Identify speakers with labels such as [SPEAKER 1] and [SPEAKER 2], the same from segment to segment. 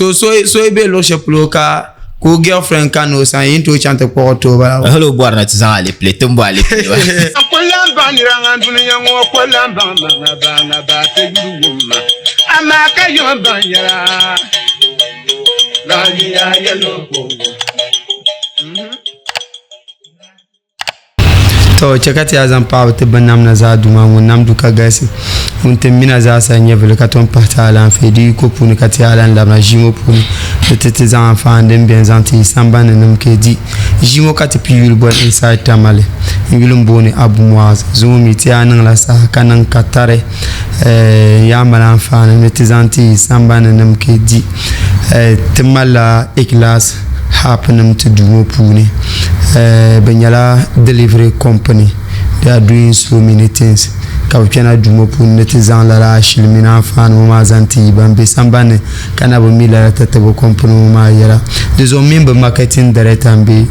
[SPEAKER 1] So so so yi be luɣ shɛli polo ka ka o girlfriend kani o sani, yi ni tooi chaŋ ti kpuɣi o ti o bala?
[SPEAKER 2] Hali o bɔri ni ti zaŋ alepile ti m-bo alepile maa.
[SPEAKER 3] N ku lan baŋ nira ŋan dunia ŋɔ ku lan baŋ ma ŋa ba ŋa ba ti yuli wum ma, amaa ka yom baŋ yɛla. Lahiya yɛlo ka o wum.
[SPEAKER 1] To chɛ ka ti yaa zaŋ paɣibu ti binnamda zaa Duuma ŋun nam du ka galisi, ŋun ti mina zaa sa nyɛvili ka tom pahi ti alaafee di yiko puuni ka ti yaa lan labina ʒii ŋɔ puuni ni ti ti zaŋ anfaani din beni zaŋ ti yi sambani ni nim ka yi di ʒii ŋɔ ka ti pii yuli boli Inside Tamale. N yuli m-booni Abu Muaz. Zuŋɔ mi ti yaa niŋla saha ka niŋ ka tari n-yaa mali anfaani ni ti zaŋ ti yi sambani ni nim ka yi di. Ti malila Ikhlas. Hub nim ti duu ŋɔ puuni bi nyɛla delivery company they are doing so many things ka bi kpɛna duu ŋɔ puuni ni ti zaŋ lala ashili mini anfaani ŋɔ maa zaŋ ti yi ban bɛ sambanni ka na bi mi lala tatabo company ŋɔ maa yɛla di zuɣu mini bi marketing director n bɛ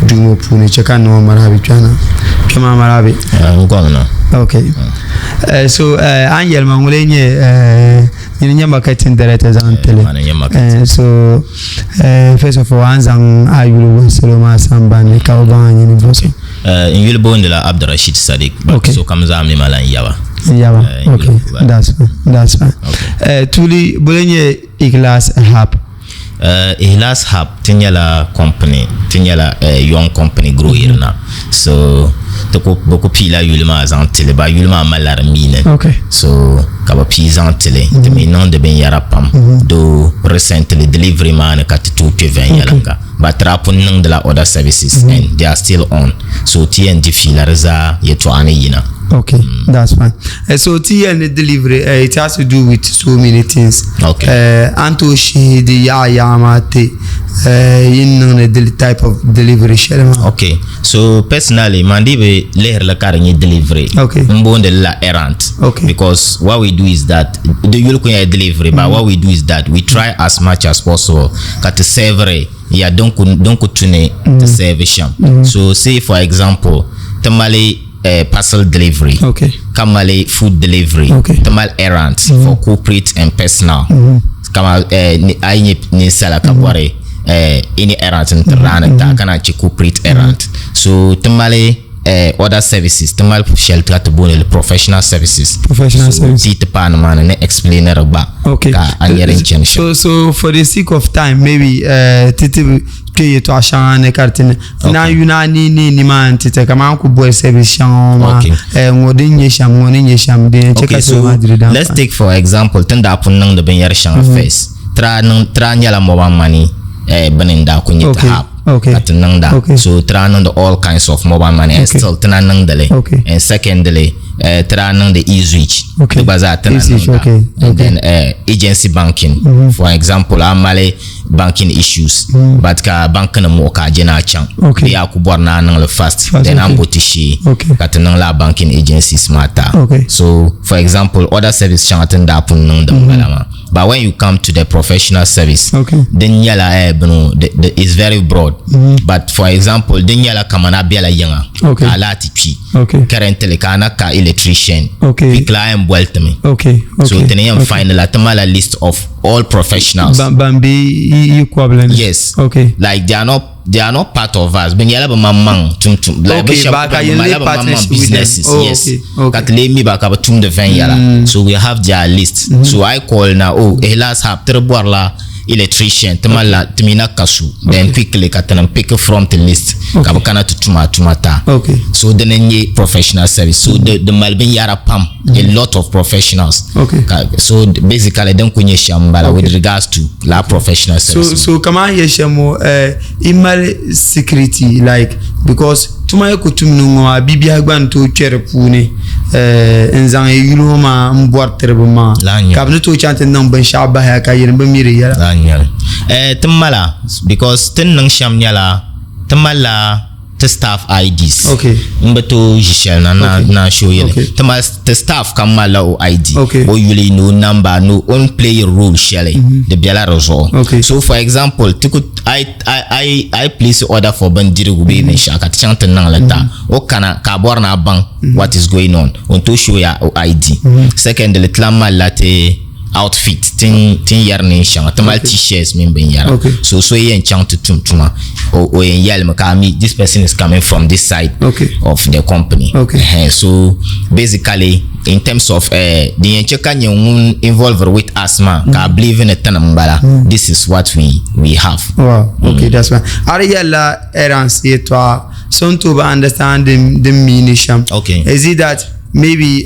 [SPEAKER 1] duu ŋɔ puuni chɛ ka n niŋ o marabi kpɛna kpɛ maa marabi okay so a ni yɛli ma ŋuni n nyɛ nyini nyɛ marketing director zaŋ tili so first of all a ni zaŋ a yuli wuhi salo maa sambani ka bi baŋ a nyini bo so
[SPEAKER 2] N yuli boondila Abdurashid Sadiq but sokam zaa mi ma la n yaba.
[SPEAKER 1] N yaba, okay, that's fine, that's fine. Tuuli boli nyɛ Ikhlas Hub.
[SPEAKER 2] Ihlas Hub ti nyɛla company, ti nyɛla young company grow yirina. So ti ku bɛ ku piila yuli maa zaŋ tili ba yuli maa malila di meaning.
[SPEAKER 1] Okay.
[SPEAKER 2] So ka bɛ pii zaŋ tili ti mi niŋdi binyɛra pam though recently delivery maa ni ka ti tooi kpe viɛnyɛliŋga but ti daa pun niŋdila other services and they are still on. So ti yɛn di fiila di zaa yɛltɔɣa ni yina.
[SPEAKER 1] Okay, that's fine. So ti yɛli ni delivery, it has to do with so many things.
[SPEAKER 2] Okay.
[SPEAKER 1] An tooi shihi di yaɣa yaɣa maa ti yi ni niŋdi di type of delivery shɛli maa.
[SPEAKER 2] Okay, so personally man dii bi lihirili ka di nyɛ delivery.
[SPEAKER 1] Okay.
[SPEAKER 2] N booni li la errand.
[SPEAKER 1] Okay.
[SPEAKER 2] Because what we do is that di yuli ku nyɛla delivery but what we do is that we try as much as possible ka ti serve ya din ku din ku tu ni ti serve shɛm. So say for example ti mali parcel delivery
[SPEAKER 1] okay.
[SPEAKER 2] ka mali food delivery
[SPEAKER 1] okay.
[SPEAKER 2] ti mali errands mm -hmm. for corporate and personal mm -hmm. kama a yi nyɛ ninsala ka bɔri any errand n tiri a ni ta ka naan chɛ corporate errand mm -hmm. so ti mali other services ti mali shɛli ka ti booni li professional services
[SPEAKER 1] professional
[SPEAKER 2] so,
[SPEAKER 1] services
[SPEAKER 2] ti ti paani maa ni ni explainer gba
[SPEAKER 1] okay.
[SPEAKER 2] ka a nyɛ din chani
[SPEAKER 1] shɛm so so for the sake of time maybe ti ti kpe yɛtɔɣa shɛŋa ni ka di ti ni naan yu naa ni ni nimaani nti ti kamani n ku boli service shɛŋa ŋɔ maa ŋɔ din nyɛ shɛm ŋɔ ni nyɛ shɛm din yɛn chɛ ka salo maa diri
[SPEAKER 2] daa let's take for example ti ni daa pun niŋdi binyɛri shɛŋa first ti daa nyɛla mobile money bini n daa ku nyɛ ti app ka ti niŋda so ti daa niŋdi all kinds of mobile money and still ti na niŋdi li and secondly ti daa niŋdi e-zwich di gba zaa ti na niŋda and then agency banking for example a mali banking issues mm. but ka bank nim muɣi ka a je ni a chaŋ okay. bee a ku bɔri ni a niŋli fast, fast then okay. a ni bo ti shee
[SPEAKER 1] okay.
[SPEAKER 2] ka ti niŋ laa banking agencies maa ta
[SPEAKER 1] okay.
[SPEAKER 2] so for example other service shɛŋa ti ni daa pun niŋdi mm -hmm. bala maa but when you come to the professional service
[SPEAKER 1] okay.
[SPEAKER 2] din nyɛla eh, bino the, is very broad mm -hmm. but for example din nyɛla kamana bela yiŋa
[SPEAKER 1] okay.
[SPEAKER 2] ka a laati kpi
[SPEAKER 1] okay.
[SPEAKER 2] Currently ka a na ka electrician
[SPEAKER 1] okay.
[SPEAKER 2] quickly a yɛn boli timi
[SPEAKER 1] okay. Okay.
[SPEAKER 2] so tini yɛn
[SPEAKER 1] okay.
[SPEAKER 2] find la ti mala list of all professionals
[SPEAKER 1] ban ban be yi kɔbili ni
[SPEAKER 2] yes
[SPEAKER 1] okay.
[SPEAKER 2] like they are not they are not part of us bɛ nyɛla bɛ maŋmaŋ tum tum like
[SPEAKER 1] okay,
[SPEAKER 2] bɛ shɛba
[SPEAKER 1] ba ka
[SPEAKER 2] bɛ
[SPEAKER 1] yin
[SPEAKER 2] malila
[SPEAKER 1] lee
[SPEAKER 2] bɛ maŋmaŋ
[SPEAKER 1] partnership with them.
[SPEAKER 2] businesses
[SPEAKER 1] Oh,
[SPEAKER 2] yes
[SPEAKER 1] okay, okay.
[SPEAKER 2] ka ti lee mi ba ka bɛ tumdi viɛnyɛla so we have their list so I call na oh Ihlas Hub ti di bɔrila electrician ti malila ti mi na ka su then quickly ka ti niŋ pick from the list ka bi kana ti tuma tuma ta
[SPEAKER 1] Okay.
[SPEAKER 2] so dini n nyɛ professional service so di di mali binyɛra pam a lot of professionals
[SPEAKER 1] Okay.
[SPEAKER 2] ka so basically din ku nyɛ shɛm n bala with regards to la professional
[SPEAKER 1] so
[SPEAKER 2] service
[SPEAKER 1] so kaman yɛ shɛm ŋɔ eh, i mali security like because Tuma yi ku tum ni ŋɔ maa, bibiɛhi gba ni tooi kpe di puuni n zaŋ yi yuli ŋɔ maa m bɔri tiri bɛ maŋa ka bɛ ni tooi chaŋ ti niŋ binshɛɣu bahi ya ka yi ni bi mi di yɛla.
[SPEAKER 2] Lala n-nyɛli. Ti mala because ti ni niŋ shɛm nyɛla ti malila ti staff IDs. M bi tooi ʒi shɛli na n-naan show yi li. Ti mali ti staff kam malila o ID, o yuli ni o number ni o ni play role shɛli di bela di zuɣu. So for example ti ku I I place order for bindirigu bee binshɛɣu ka ti chaŋ ti niŋ li ta o kana ka a bɔri ni a baŋ what is going on o ni tooi show ya o ID secondly ti lahi malila ti outfit tin tin yɛri neen shɛŋa ti mali t-shirts mini binyɛra
[SPEAKER 1] Okay.
[SPEAKER 2] so so yɛn chaŋ ti tum tuma o o yɛn yɛlimi ka a mi this person is coming from this side
[SPEAKER 1] Okay.
[SPEAKER 2] of the company
[SPEAKER 1] Okay.
[SPEAKER 2] Ɛhɛn, so basically in terms of eh, din yɛn chɛ ka nyɛ ŋun involve with us maa ka a believe ni tini n bala this is what we we have
[SPEAKER 1] Wow. Okay, that's fine. A di yɛlila errands yɛltɔɣa so n tooi bi understand din din mean shɛm.
[SPEAKER 2] Okay.
[SPEAKER 1] Is it that maybe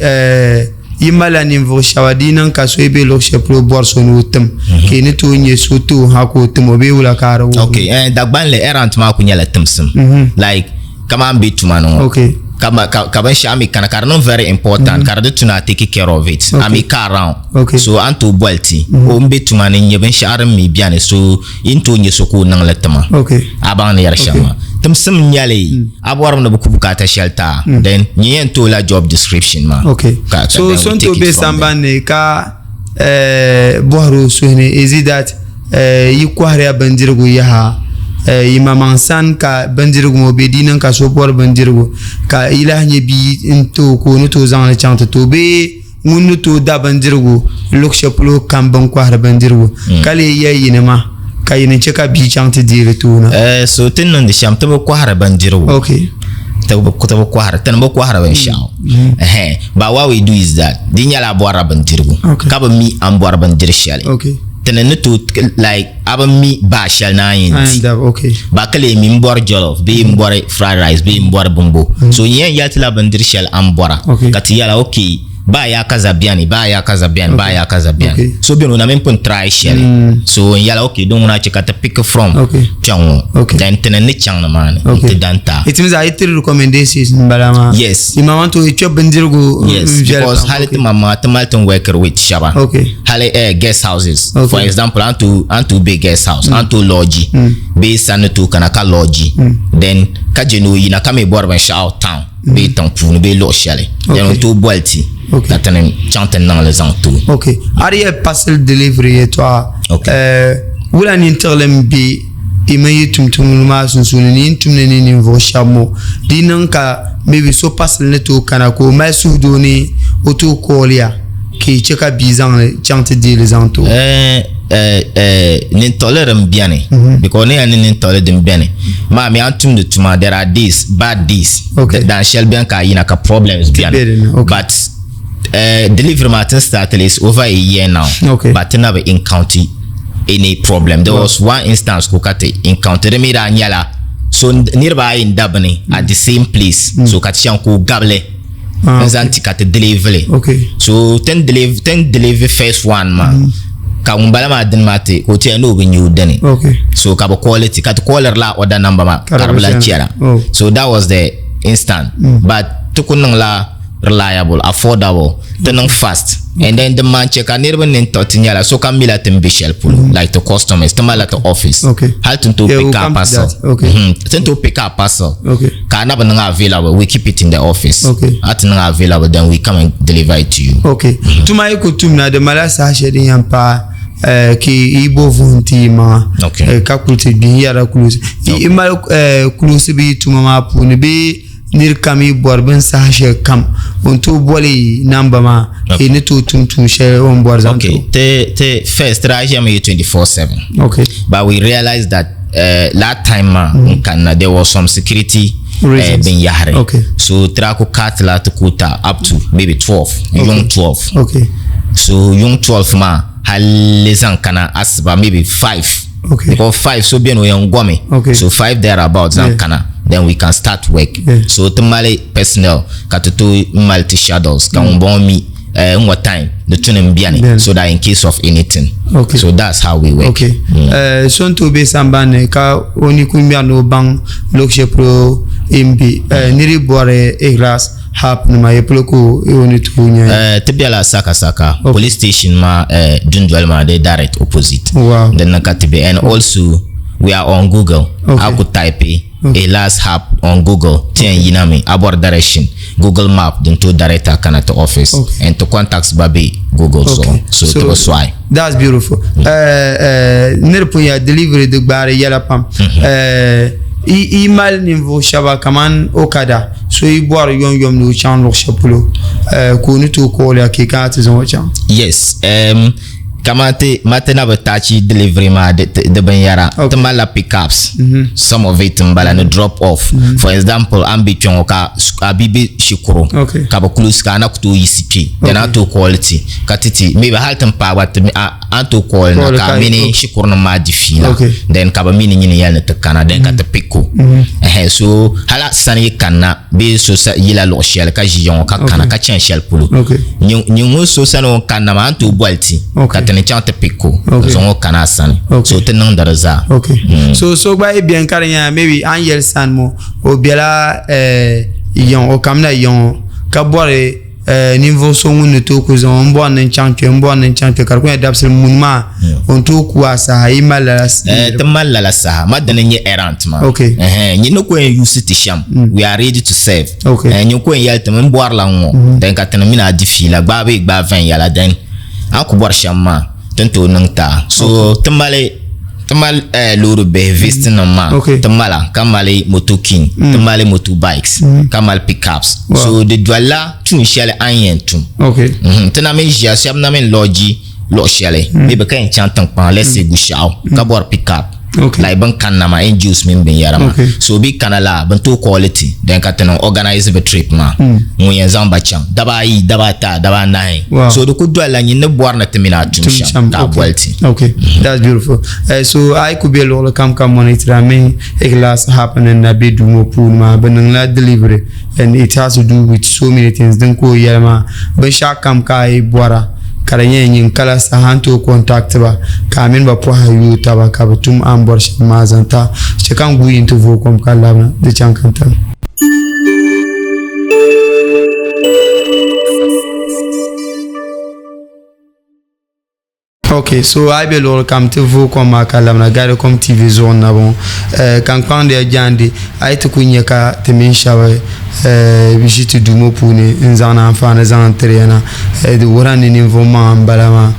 [SPEAKER 1] yi malila ninvuɣu shɛba di yi niŋ ka so yi be luɣu shɛli polo bɔri so ni o tim ka yi ni tooi nyɛ so ti o ha ka o tim o bee wula ka a di wuhi?
[SPEAKER 2] Okay, Dagbanli errant maa ku nyɛla timsim. Like kaman be tuma ni ŋɔ.
[SPEAKER 1] Okay.
[SPEAKER 2] Ka ma ka ka binshɛɣu mi kana ka di niŋ very important ka di di tuna a take care of it.
[SPEAKER 1] Okay.
[SPEAKER 2] A mi ka around.
[SPEAKER 1] Okay.
[SPEAKER 2] So a ni tooi boli ti o n be tuma ni n nyɛ binshɛɣu din mi beni so yi ni tooi nyɛ so ka o niŋ li tima.
[SPEAKER 1] Okay.
[SPEAKER 2] A baŋ ni yɛri shɛm maa. Timsim n nyɛli a bɔrimi ni bɛ ku bukaata shɛli ti a then nyɛ yɛn ti o la job description maa.
[SPEAKER 1] Okay.
[SPEAKER 2] Ka ka
[SPEAKER 1] So
[SPEAKER 2] then
[SPEAKER 1] so
[SPEAKER 2] we
[SPEAKER 1] n tooi
[SPEAKER 2] take
[SPEAKER 1] be
[SPEAKER 2] it from there.
[SPEAKER 1] sambani ni ka bɔhiri o suhi ni is it that yi kɔhiriya bindirigu yaha yi maŋmaŋ sani ka bindirigu ŋɔ be di niŋ ka so bɔri bindirigu ka yi lahi nyɛ bia n ti o ka o ni tooi zaŋli chaŋ ti ti o bee ŋun ni tooi da bindirigu luɣ shɛli polo kam bini kɔhiri bindirigu ka lee yɛli yinima ka yini chɛ ka bia chaŋ ti deeri ti o na.
[SPEAKER 2] So ti ni niŋdi shɛm ti bi kɔhiri bindirigu.
[SPEAKER 1] Okay.
[SPEAKER 2] Ti bi kɔhiri, ti ni bi kɔhiri binshɛɣu. Ɛhɛn, but what we do is that di nyɛla a bɔrila bindirigu ka bi mi a ni bɔri bindiri shɛli.
[SPEAKER 1] Okay.
[SPEAKER 2] Ti ni ni tooi like a bi mi baa shɛli ni a yɛn di.
[SPEAKER 1] Okay.
[SPEAKER 2] Ba ka lee mi n bɔri jollof bee n bɔri fried rice bee n bɔri bimbo. So n yɛn yɛli ti la bindiri shɛli a ni bɔra.
[SPEAKER 1] Okay.
[SPEAKER 2] Ka ti yɛla okay baa yaa kaza bɛni baa yaa kaza bɛni baa yaa kaza bɛni.
[SPEAKER 1] Okay.
[SPEAKER 2] So bɛni o na mini pun try shɛli. So n yɛla okay din ŋuna chɛ ka ti pick from
[SPEAKER 1] Okay.
[SPEAKER 2] kpɛŋ ŋɔ.
[SPEAKER 1] Okay.
[SPEAKER 2] Then ti ni ni chaŋ ni maa ni
[SPEAKER 1] Okay.
[SPEAKER 2] n ti dan ti a.
[SPEAKER 1] It means a yi tiri recommendations n bala maa.
[SPEAKER 2] Yes.
[SPEAKER 1] Yi maŋ tooi kpɛ bindirigu
[SPEAKER 2] Yes,
[SPEAKER 1] n viɛli
[SPEAKER 2] because
[SPEAKER 1] pam.
[SPEAKER 2] hali ti maŋmaŋa ti mali tin work with shɛba.
[SPEAKER 1] Okay.
[SPEAKER 2] Hali guest houses.
[SPEAKER 1] Okay.
[SPEAKER 2] For example, an to an to be guest house, an to lodge. Bee sani to kana ka lodge. Then ka je ni o yina ka mi bɔri binshɛɣu town bee tiŋ puuni bee luɣ shɛli. Then
[SPEAKER 1] Okay.
[SPEAKER 2] o tooi boli ti
[SPEAKER 1] Okay.
[SPEAKER 2] ka ti ni chaŋ ti niŋli zaŋ ti o.
[SPEAKER 1] Okay. A di yɛli parcel delivery yɛltɔɣa.
[SPEAKER 2] Okay.
[SPEAKER 1] Wula nintiɣili m be yi mini yi tumtumdiba maa sunsuuni ni yi ni tumdi ni ninvuɣ shɛba ŋɔ di yi niŋ ka maybe so parcel ni tooi kana ka o mali suhudoo ni o tooi call ya ka yi chɛ ka bia zaŋli chaŋ ti deei li zaŋ ti o.
[SPEAKER 2] Nintiɣili din beni because ni yɛli ni nintiɣili din beni maa mi a ni tumdi tuma there are days bad days
[SPEAKER 1] Okay.
[SPEAKER 2] dan shɛli beni ka a yina ka problems
[SPEAKER 1] Ti be
[SPEAKER 2] beni
[SPEAKER 1] dinni, okay.
[SPEAKER 2] but delivery maa ti ni start li is over a year now
[SPEAKER 1] Okay.
[SPEAKER 2] but ti na bi encounter any problem. There was one instance ko ka ti encounter di mi daa nyɛla so niriba ayi n da bini at the same place so ka ti chaŋ ka o gabili
[SPEAKER 1] Ah,
[SPEAKER 2] n zaŋ ti ka ti deliver li.
[SPEAKER 1] Okay.
[SPEAKER 2] So tin deliver tin deliver first one maa ka ŋun bala maa dini maa ti ka o tiɛha ni o bi nya o dini.
[SPEAKER 1] Okay.
[SPEAKER 2] So ka bi call ti ka ti call la order number maa
[SPEAKER 1] Ka di
[SPEAKER 2] ka di
[SPEAKER 1] bi
[SPEAKER 2] bi lahi
[SPEAKER 1] chana.
[SPEAKER 2] chɛra.
[SPEAKER 1] Oh.
[SPEAKER 2] So that was the instant but ti ku niŋla reliable, affordable, ti niŋ fast and then din maan chɛ ka niriba nini tiɣi ti nyɛla sokam mila ti ni be shɛli polo like the customers ti malila ti office
[SPEAKER 1] Okay.
[SPEAKER 2] hali ti ni tooi
[SPEAKER 1] Yeah,
[SPEAKER 2] pick
[SPEAKER 1] we'll
[SPEAKER 2] our
[SPEAKER 1] come to
[SPEAKER 2] parcel
[SPEAKER 1] that. Okay.
[SPEAKER 2] Ti ni tooi pick our parcel
[SPEAKER 1] Okay.
[SPEAKER 2] ka a na bi niŋ available we keep it in the office
[SPEAKER 1] Okay.
[SPEAKER 2] a ti niŋ available then we come and deliver it to you.
[SPEAKER 1] Okay. Tuma yi ku tum na di malila saha shɛli din yɛn paai ka yi bo vuhim ti yi maŋa
[SPEAKER 2] Okay.
[SPEAKER 1] ka kuli ti gbihi yɛra kulusi. Yi mali kulusi bi yi tuma maa puuni bee niri kam yi bɔri bini saha shɛli kam o ni tooi boli namba maa ka yi ni tooi tum tuun shɛli o ni bɔri zaŋ ti o.
[SPEAKER 2] Okay. Ti ti first ti daa ʒiɛmi yi 24/7.
[SPEAKER 1] Okay.
[SPEAKER 2] But we realized that that time maa n kanna there was some security
[SPEAKER 1] Reasons.
[SPEAKER 2] binyahari.
[SPEAKER 1] Okay.
[SPEAKER 2] So ti daa ku cut la ti quota up to maybe 12, yuŋ 12.
[SPEAKER 1] Okay.
[SPEAKER 2] So yuŋ 12 maa hali zaŋ kana asiba maybe 5.
[SPEAKER 1] Okay.
[SPEAKER 2] Because 5 so beni o yɛn gomi.
[SPEAKER 1] Okay.
[SPEAKER 2] So 5 thereabout zaŋ
[SPEAKER 1] Yeah.
[SPEAKER 2] kana then we can start work.
[SPEAKER 1] Yeah.
[SPEAKER 2] So ti mali personnel ka ti tooi mali ti shadows ka ŋun bɔŋɔ mi n ŋɔ time di tuni n beni
[SPEAKER 1] Beni.
[SPEAKER 2] so that in case of anything.
[SPEAKER 1] Okay.
[SPEAKER 2] So that's how we work.
[SPEAKER 1] Okay. So n tooi be sambani ni ka o ni ku ŋmɛri ni o baŋ luɣ shɛli polo n be niri bɔri Ikhlas Hub nima ya polo ka o ni tooi nya ya.
[SPEAKER 2] Ti bela Saka Saka
[SPEAKER 1] Okay.
[SPEAKER 2] police station maa dundoli maa di direct opposite.
[SPEAKER 1] Wow.
[SPEAKER 2] Dinni ka ti be and also we are on Google.
[SPEAKER 1] Okay.
[SPEAKER 2] A ku type Ikhlas Hub on Google ti yɛn yina mi a bɔri direction Google map din tooi direct a kana ti office
[SPEAKER 1] Okay.
[SPEAKER 2] and ti contacts gba be Google zuɣu
[SPEAKER 1] Okay.
[SPEAKER 2] so ti bi sɔɣi.
[SPEAKER 1] That's beautiful. Ni di pun ya delivery di gbaari yɛla pam. Yi mali ninvuɣ shɛba kaman Okada so yi bɔri yomyom ni o chaŋ luɣ shɛli polo ka o ni tooi call ya ka yi kana ti zaŋ o chaŋ.
[SPEAKER 2] Yes, Kamani ti ma ti na bi tachi delivery maa di di binyɛra ti malila pickups some of it n bala ni drop off for example a ni be kpɛŋɔ ka a bia be shikuru ka bi close ka a na ku tooi yiɣisi kpe then a ni tooi call ti ka ti ti maybe hali ti ni paai gba ti a ni tooi call na ka a mini shikuru nim maa di fiila then ka bi mi ni nyini yɛli ni ti kana then ka ti pick o so hali a sani yi kanna bee so yila luɣ shɛli ka ʒi ya ŋɔ ka kana ka chani shɛli polo nyin ŋun so sani o ni kanna maa a ni tooi boli ti ka ti ni chaŋ ti pick o n-zaŋ o kana a sani so ti niŋdi di zaa.
[SPEAKER 1] So so gba yi beni ka di nyɛla maybe a ni yɛli sani ŋɔ o bela yiŋ o kamina yiŋ ŋɔ ka bɔri ninvuɣ so ŋun ni tooi ku zaŋ o m-bɔri ni n chaŋ kpe m-bɔri ni n chaŋ kpe ka di ku nyɛ dabisili muni maa o ni tooi ku a saha yi mali lala
[SPEAKER 2] Ti mali lala saha ma dini n-nyɛ errant maa Nyin ni ku yɛn use ti shɛm we are ready to serve Nyin ku yɛn yɛli ti mi m bɔrila ŋ-ŋɔ then ka ti ni mini a di fiila gbaai bee gbaai viɛnyɛla then a ni ku bɔri shɛm maa ti ni tooi niŋ ti a so ti mali ti mali eh, loori bihi vist nim maa ti mala ka mali moto king ti mali moto bikes ka mali pickups so di dolila tuun shɛli a ni yɛn tum Ti na mini ʒiya shɛba na mini lɔji luɣ shɛli maybe ka yɛn chaŋ tiŋkpaŋa let's say Gushiɛɣu ka bɔri pickup like bin kanna maa NGOs mini binyɛra maa so bɛ kana la bin tooi call ti then ka ti niŋ organize bi trip maa ŋun yɛn zaŋ ba chaŋ daba ayi daba ata daba anahi so di ku dolila nyin ni bɔri ni ti mini a tum shɛm ka a boli ti.
[SPEAKER 1] Okay, that's beautiful. So a yi ku be luɣili kam ka monitor mini Ikhlas happening na be duu ŋɔ puuni maa bɛ niŋla delivery and it has to do with so many things din ka o yɛli maa binshɛɣu kam ka a yi bɔra ka di nyɛla nyin kala saha n tooi contact ba ka a mini ba pɔha yooi taba ka bɛ tum a ni bɔri shɛm maa zaŋ ti a chɛ ka n guui nti vooi kom ka labina di chaŋ ka n tali. Ok, so a yi be luɣili kam ti vooi kom maa ka labina Guidecom TV zuɣu n na bɔŋɔ. Eh, ka n kpaŋdiya jaande a yi ti ku nya ka ti mini shɛba eh, ʒi ti duu ŋɔ puuni n zaŋdi anfaani zaŋ n tiri ya na. Eh, di wuhira ni ninvuɣ maŋa n bala maa.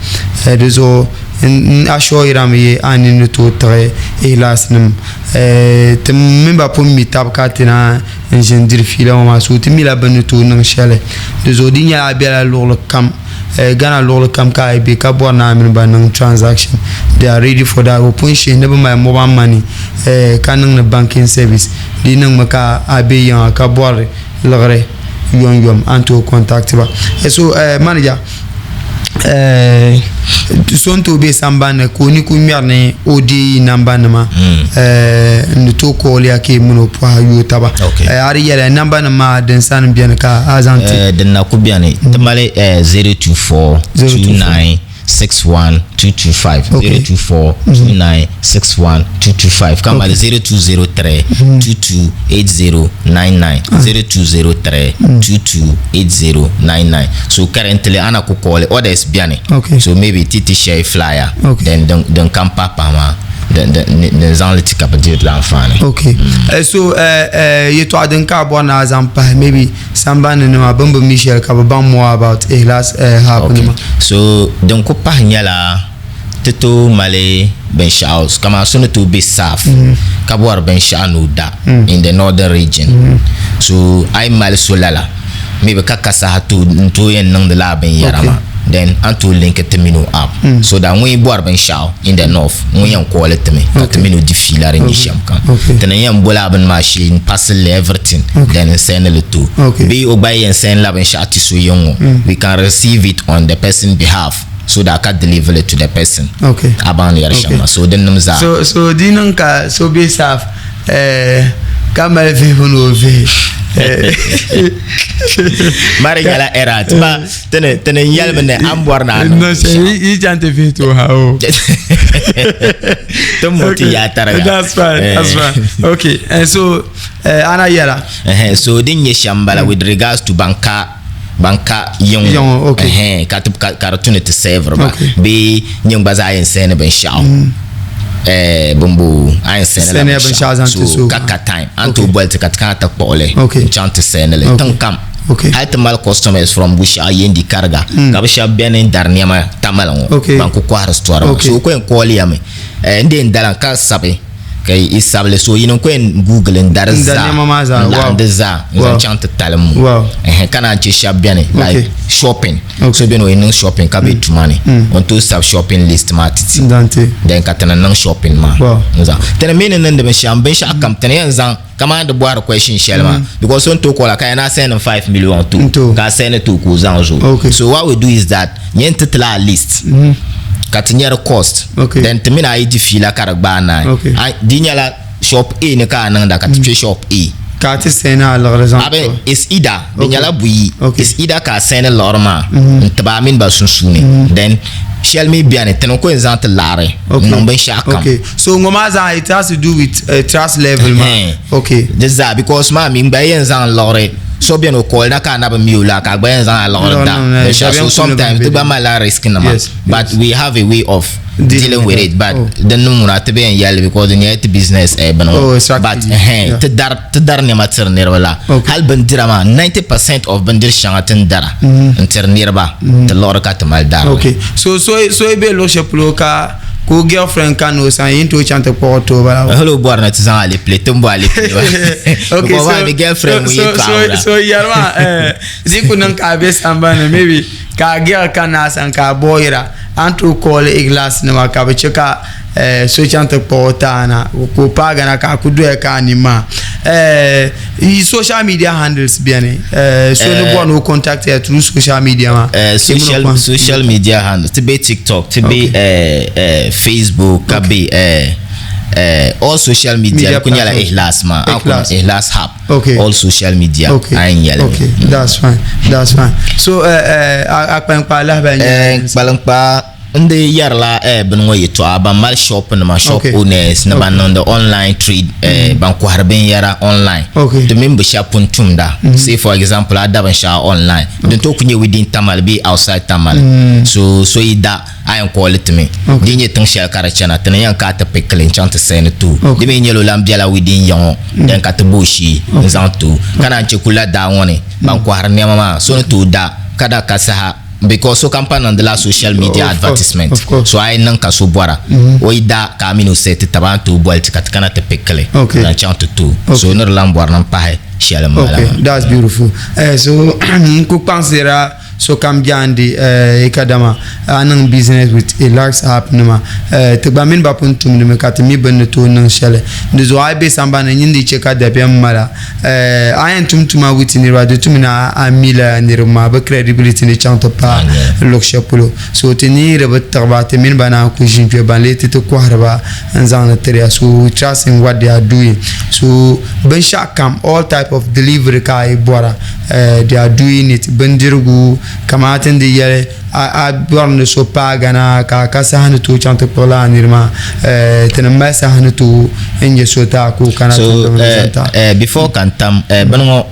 [SPEAKER 1] Eh, di zuɣu n ashoyirami yi a nini ni tooi tiɣi Ihlaas nim. Eh, ti mini ba pun mi tab ka ti na n ʒi n diri fiila ŋɔ maa, so ti mila bɛ ni tooi niŋ shɛli. Di zuɣu di nyɛla a bela luɣili kam. Ghana luɣili kam ka a yi be ka bɔri ni a mini ba niŋ transaction, they are ready for that. O pun shihi ni bɛ mali mobile money ka niŋdi banking service. Di yi niŋmi ka a be yiŋa ka bɔri liɣiri yomyom a ni tooi contact ba. So manager, so ni tooi be sambani ni ka o ni ku ŋmɛri ni o deei yi namba nima n ni tooi call ya ka yi mini o pɔha yooi taba. A di yɛliya namba nim maa din sani beni ka a zaŋ ti.
[SPEAKER 2] Din na ku beni ti mali 024 29 61 225 024 29 61 225 ka mali 0203 22 80 99 0203 22 80 99 so currently ana ku call orders beni so maybe ti ti share flyer then din kam pahi pahi maa din zaŋ li ti ka bi diri di anfaani.
[SPEAKER 1] Ok. So yɛtɔɣa din ka a bɔri ni a zaŋ pahi maybe sambani nima bɛ ni bi mi shɛli ka bɛ baŋ more about Ikhlas Hub nima.
[SPEAKER 2] So din ku pahi nyɛla ti tooi mali binshɛɣu kamani so ni tooi be South ka bɔri binshɛɣu ni o da in the northern region so a yi mali so lala maybe ka ka saha n tooi yɛn niŋdi lala binyɛra maa then a ni tooi link ti mini o up so that ŋun yi bɔri binshɛɣu in the north ŋun yɛn call ti mi ka ti mini o di fiila din nyɛ shɛm kam ti ni yɛn boli a bini maa shee n parcel li everything then n send li ti o bee o gba yɛn send la binshɛɣu ti so yiŋ ŋɔ we can receive it on the person behalf so that ka deliver it to the person a baŋ ni yɛri shɛm maa so din nim zaa.
[SPEAKER 1] So di niŋ ka so be south ka mali vihibu ni o vihi.
[SPEAKER 2] Mari nyɛla era ti ba tini tini yɛlimi ni an bɔri ni a niŋ
[SPEAKER 1] binshɛɣu. Yi chaŋ ti vihi ti o ha o.
[SPEAKER 2] Ti mo ti yaa tariga.
[SPEAKER 1] That's fine, that's fine. Okay, and so ana yɛla.
[SPEAKER 2] So din nyɛ shɛm bala with regards to ban ka ban ka yiŋ ŋɔ ka ti ka di tu ni ti sɛviri ba bee nyin gba zaa yɛn sɛni binshaɣu bimbo a yɛn sɛni la binshaɣu so ka ka time a ni tooi boli ti ka ti kana ti kpuɣili n chaŋ ti sɛni li tiŋ kam hali ti mali customers from Gushiɛɣu Yendi Kariga ka bi shɛba bɛni n dari nɛma Tamale ŋɔ ban ku kɔhiri store maa so o ku yɛn call ya mi n dee n dalim ka sabi. Ka yi sabili so yini n ku yɛn google n da di zaa n laɣim di zaa n zaŋ chaŋ ti talim mu ka naan che shɛba beni like shopping so beni o yi niŋ shopping ka be tuma ni o ni tooi sabi shopping list maa ti ti then ka ti ni niŋ shopping maa n zaŋ ti ni mi ni niŋdi binshɛɣu binshɛɣu kam ti ni yɛn zaŋ kamani di bɔhiri question shɛli maa because so ni tooi call a ka yɛn a send 5 million to ka a send to ka o zaŋ zo so what we do is that nyɛ n ti tila a list ka ti nyɛ di cost then ti mini a yi di fiila ka di gbaai naai di nyɛla shop A ni ka a niŋda ka ti kpɛ shop A
[SPEAKER 1] ka ti send a liɣiri zaŋ
[SPEAKER 2] abe is either di nyɛla buyi is either ka a send liɣiri maa n tiba a mini ba sunsuuni then shɛli mi bɛni ti ni ku yɛn zaŋ ti laɣiri n niŋ binshaɣu kam
[SPEAKER 1] okay so ŋɔ maa zaa it has to do with trust level maa okay
[SPEAKER 2] di zaa because maa mi n gba yɛn zaŋ liɣiri so bɛni o call na ka a na bi mi o la ka a gba yɛn zaŋ a liɣiri da binshaɣu so sometimes ti gba malila risk nima but we have a way of dealing with it but din niŋ ŋuna ti bi yɛn yɛlli because di nyɛla ti business bini ŋɔ but ti dari ti dari nɛma tiri niriba la hali bindira maa 90% of bindiri shɛŋa ti ni dara n tiri niriba ti liɣiri ka ti mali dari
[SPEAKER 1] okay so so so i be luɣ shɛli polo ka ka o girlfriend kani o sani yi ni tooi chaŋ ti kpuɣi o ti o bala
[SPEAKER 2] hali o bɔri ni ti zaŋ alepile ti ni bo alepile ba
[SPEAKER 1] okay
[SPEAKER 2] so maa mi girlfriend ŋun yi paɣa
[SPEAKER 1] so yɛri maa di ku niŋ ka a be sambani maybe ka a girl kani a sani ka a bɔyira a ni tooi call Iglas nima ka bi chɛ ka so chaŋ ti kpuɣi o taana ka o paagi na ka a ku doya ka a ni maa yi social media handles beni so ni bɔri ni o contact ya through social media maa
[SPEAKER 2] social social media handles ti be TikTok ti be Facebook ka be all social media ku nyɛla Ihlas maa Ihlas Hub
[SPEAKER 1] okay
[SPEAKER 2] all social media
[SPEAKER 1] okay
[SPEAKER 2] a yɛn yɛli
[SPEAKER 1] okay that's fine that's fine so a kpalinkpaa lahabali
[SPEAKER 2] nyɛla kpalinkpaa n di yɛrila bini ŋɔ yɛltɔɣa ban mali shop nima shop owners ni ban niŋdi online trade ban kɔhiri binyɛra online di mini bi shɛba pun tumda say for example a da binshɛɣu online din tooi ku nyɛ within Tamale bee outside Tamale so so yi da a yɛn call ti mi di nyɛ tiŋ shɛli ka di chana ti ni yɛn ka ti pick li n chaŋ ti send ti o di mi nyɛla o lan bela within ya ŋɔ then ka ti bo o shee n zaŋ ti o ka naan che kula daa ŋɔ ni ban kɔhiri nɛma maa so ni tooi da ka da ka saha because sokam pa niŋdila social media advertisement so a yi niŋ ka so bɔra o yi da ka a mini o set taba a ni tooi boli ti ka ti kana ti pick li n chaŋ ti ti o so ni di lan bɔri ni n pahi shɛli m bala
[SPEAKER 1] maa. That's beautiful. So n ku kpaŋsira sokam jaandi kadama a niŋ business with Relax app nima ti gba mini ba pun tumdimi ka ti mi bini ni tooi niŋ shɛli di zuɣu a yi be sambani ni nyin di che ka dabiɛm mala A yɛn tum tuma with niriba di tumi ni a mi lala niriba maa bɛ credibility ni chaŋ ti paai luɣ shɛli polo. So ti ni di bi tiɣi ba ti mini ba naan ku ʒini kpe ban lee ti ti kɔhiri ba n zaŋdi tiri ya. So we trust in what they are doing. So binshɛɣu kam all type of delivery ka a yi bɔra they are doing it. Bindirigu kamani ti ni di yɛli A bɔri ni so paai Ghana ka a ka saha ni tooi chaŋ ti kpuɣi lala niri maa, ti ni mali saha ni tooi n-nyɛ so ti a ka o kana tiŋgbani ni zaŋ ti
[SPEAKER 2] a. Before ka n tam bini ŋɔ,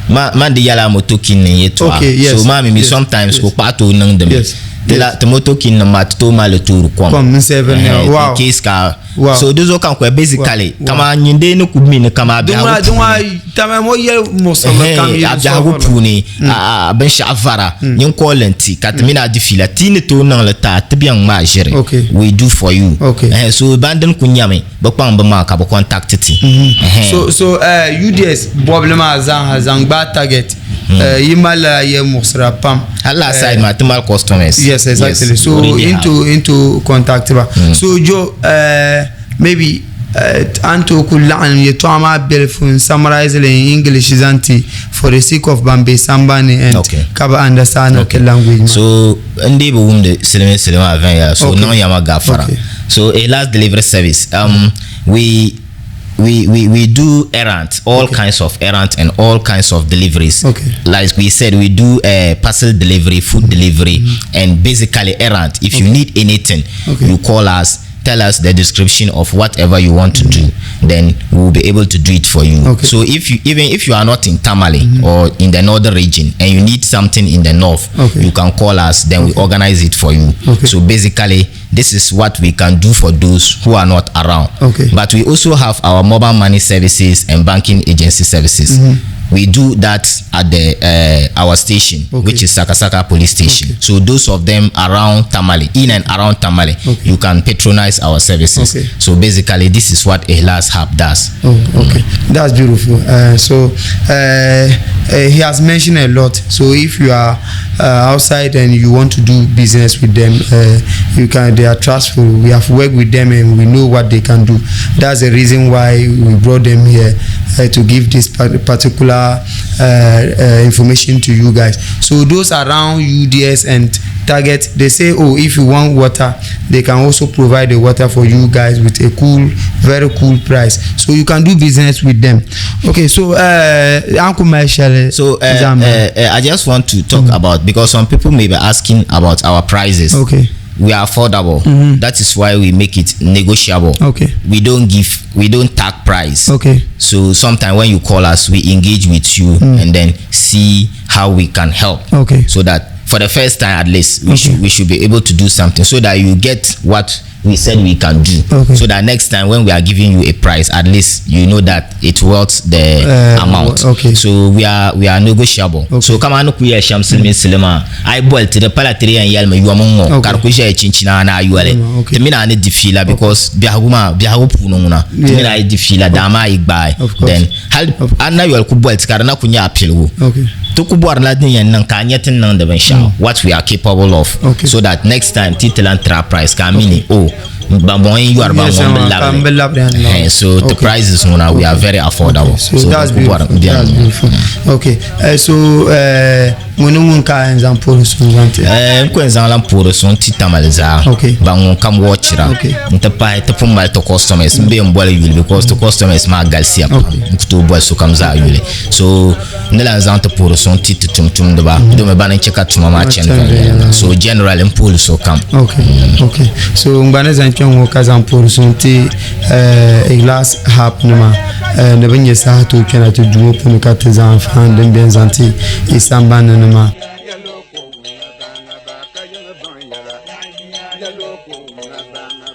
[SPEAKER 2] man di yɛla motokin nim yɛltɔɣa. So maa mi mi sometimes ko kpaɣu tooi niŋdi mi. Ti motokin nim maa ti tooi mali li toori kom. In case ka So di zuɣu ka n kɔya basically kaman nyin dee ni ku mi ni kaman a biɛhigu puuni a biɛhigu puuni a binshɛɣu vara nyin call n ti ka ti mini a di fiila ti ni tooi niŋ li ti a ti bɛn ŋmaa ʒiri we do for you so ban dini ku nyami bi kpaŋ bi maŋa ka bi contact ti.
[SPEAKER 1] So UDS bɔbili maa zaaha zaŋ gbaai target Yi malila yɛlmuɣisira pam.
[SPEAKER 2] Hali last side maa ti mali customers.
[SPEAKER 1] Yes, exactly. Yes, so into contact ba. So Joe, maybe a ni tooi ku laɣim yɛltɔɣa maa bilifu n summarize li in English zaŋ ti for the sake of ban be sambani and ka bi understand the language maa.
[SPEAKER 2] So n dii bi wumdi silimiinsili maa viɛnyɛla so niŋ ya ma gafara. So a last delivery service, we we, we, we do errands, all okay. kinds of errands and all kinds of deliveries.
[SPEAKER 1] Okay.
[SPEAKER 2] Like we said, we do parcel delivery, food delivery, and basically errand. If you need anything, you call us, tell us the description of whatever you want to do, then we'll be able to do it for you.
[SPEAKER 1] Okay.
[SPEAKER 2] So if you even if you are not in Tamale or in the northern region and you need something in the north, you can call us, then we organize it for you.
[SPEAKER 1] Okay.
[SPEAKER 2] So basically, this is what we can do for those who are not around.
[SPEAKER 1] Okay.
[SPEAKER 2] But we also have our mobile money services and banking agency services. We do that at the our station, which is Sakasaka Police Station. So those of them around Tamale, in and around Tamale, you can patronize our services. So basically, this is what Ehlaz Hub does.
[SPEAKER 1] Oh, okay. That's beautiful. So he has mentioned a lot. So if you are outside and you want to do business with them, you can. They are trustful. We have worked with them and we know what they can do. That's the reason why we brought them here to give this particular information to you guys. So those around UDS and Target, they say, oh, if you want water, they can also provide the water for you guys with a cool, very cool price. So you can do business with them. Okay, so Uncle Michelle,
[SPEAKER 2] So I just want to talk about, because some people may be asking about our prices. We are affordable. That is why we make it negotiable. We don't give, we don't tag price. So sometimes when you call us, we engage with you and then see how we can help. So that for the first time at least, we should be able to do something so that you get what we said we can do. So that next time when we are giving you a price, at least you know that it's worth the amount. So we are negotiable. So kama no kuya shamsil min silima I bol to the pala three and yelma you amongo karkusha chinchina na ayuale. Timina ni difila because biahuma biahu pununa. Timina I difila dama igbai. Then hal anna yol ku bol karna kunya apilwu. Tukubuar la din yan nan ka nyetin nan da ban sha what we are capable of. So that next time title and trap price ka mini oh bambon you are bambon. So the prices now we are very affordable.
[SPEAKER 1] So that's beautiful. That's beautiful. Okay. So ngunu ka example so ngante.
[SPEAKER 2] Nko example so ti Tamale za. Bangon kam watchira. Nta pa te pumba to customers mbe mbole yule because the customers ma galsia. Nkuto boy so kam za yule. So nela example pour son ti tum tum de ba. Do me banan cheka tuma ma chen. So generally mpul so kam.
[SPEAKER 1] Okay. So ngbane zan ka example so ti Ehlaz Hub nima ne binye sa to kena to duo pun ka te zan fan den ben zanti isamba nima.